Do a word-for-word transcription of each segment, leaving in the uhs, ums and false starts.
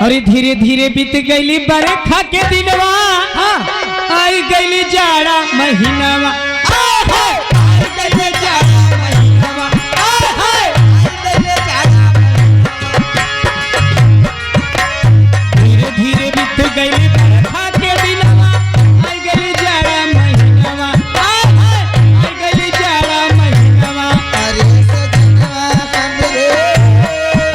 अरे धीरे धीरे बीत गइली बरखा के दिनवा, हाँ। आई गइली जाड़ा महीनवा। आय हाय, आई गइली जाड़ा महीनवा। आय हाय, आई गइली जाड़ा महीनवा। धीरे धीरे बीत गइली बरखा के दिनवा, आई गइली जाड़ा महीनवा। आय हाय, आई गइली जाड़ा महीनवा। अरे सजनवा हमरे,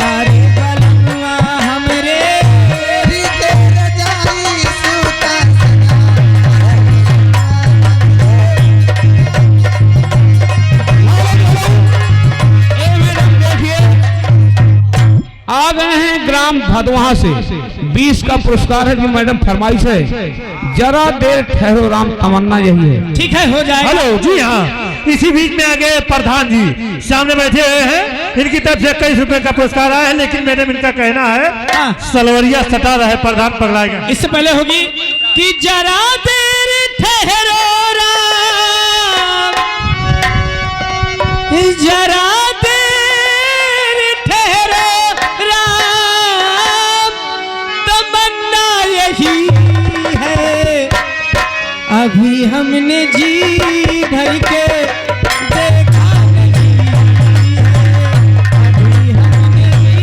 अरे बलमुआ हमरे, तेरी के रजाई सूता सजना। ए मैडम, देखिए, आ गए हैं ग्राम भदवाहा से। बीस का पुरस्कार है जी, मैडम फरमाइश है, जरा देर ठहरो राम, तमन्ना यही है। ठीक है, हो जाएगा। हेलो, जी हाँ, इसी बीच में आ गए प्रधान जी, सामने बैठे हुए हैं, इनकी तरफ से इक्कीस रुपए का पुरस्कार आया है, लेकिन मैडम इनका कहना है, हाँ। सलवरिया सटा रहे, प्रधान पगलाएगा। इससे पहले होगी कि जरा देर ठहरो राम, जरा देर ठहरो राम, तमन्ना यही है, अभी हमने जी भर के देखा नहीं है, अभी हमने जी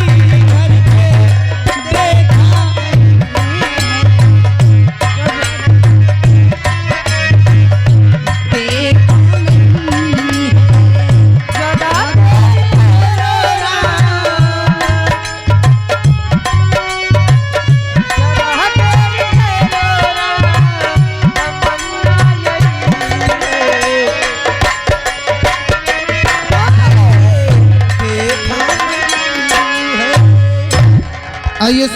भर के देखा नहीं है। आइए,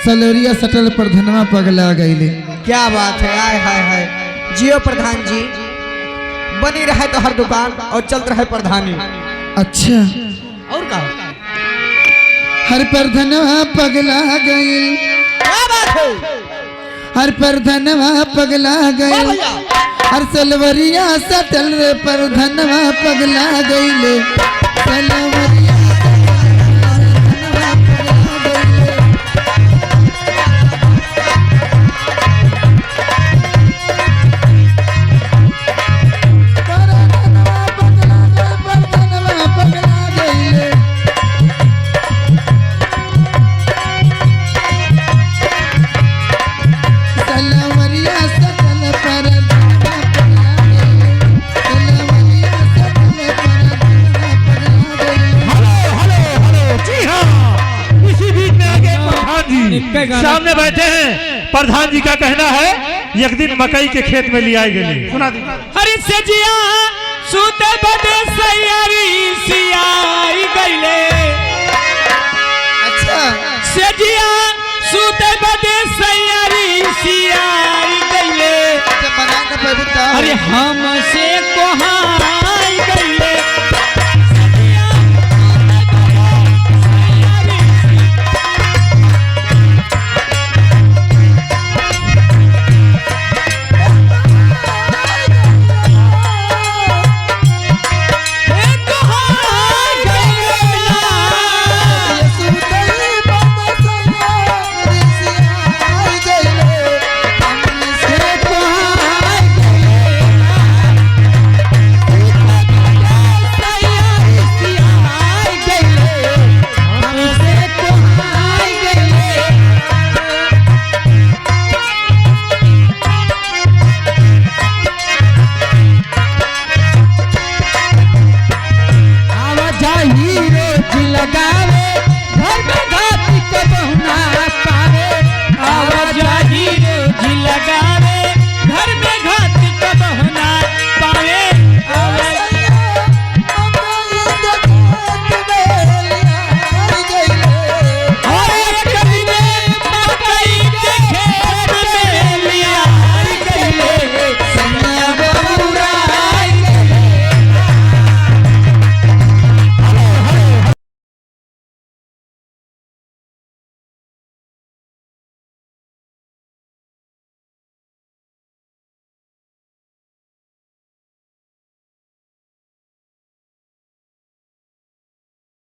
सलवरिया सटल प्रधनवा पगला गइले। क्या बात है, आय हाय हाय। जियो प्रधान जी, बनी रहे तोहर दुकान और चलत रहे प्रधानी। अच्छा। और का? हर प्रधनवा पगला गइल। क्या बात है? हर प्रधनवा पगला गइल। वाह भैया। हर सलवरिया सटल रे प्रधनवा पगला गइले। सलवरिया सटल रे प्रधनवा पगला गइले। प्रधनवा पगला गइल, प्रधनवा पगला गइले। सलवरिया सटल प्रधनवा पगला गइले। सलवरिया सटल प्रधनवा पगला गइले। हेलो, हेलो, हेलो, जी हाँ, इसी बीच में आ गए प्रधान जी। इनका गाना सामने बैठे हैं, प्रधान जी का कहना है, एक दिन मकई के खेत में लियाई गइली। सुना दी। अरे सजिया सूते बदे सैयारी सियाई गइले। अच्छा। सजिया सूते बदे सैयारी सियाई गइले। अच्छा, बना के पढ़ता। अरे हम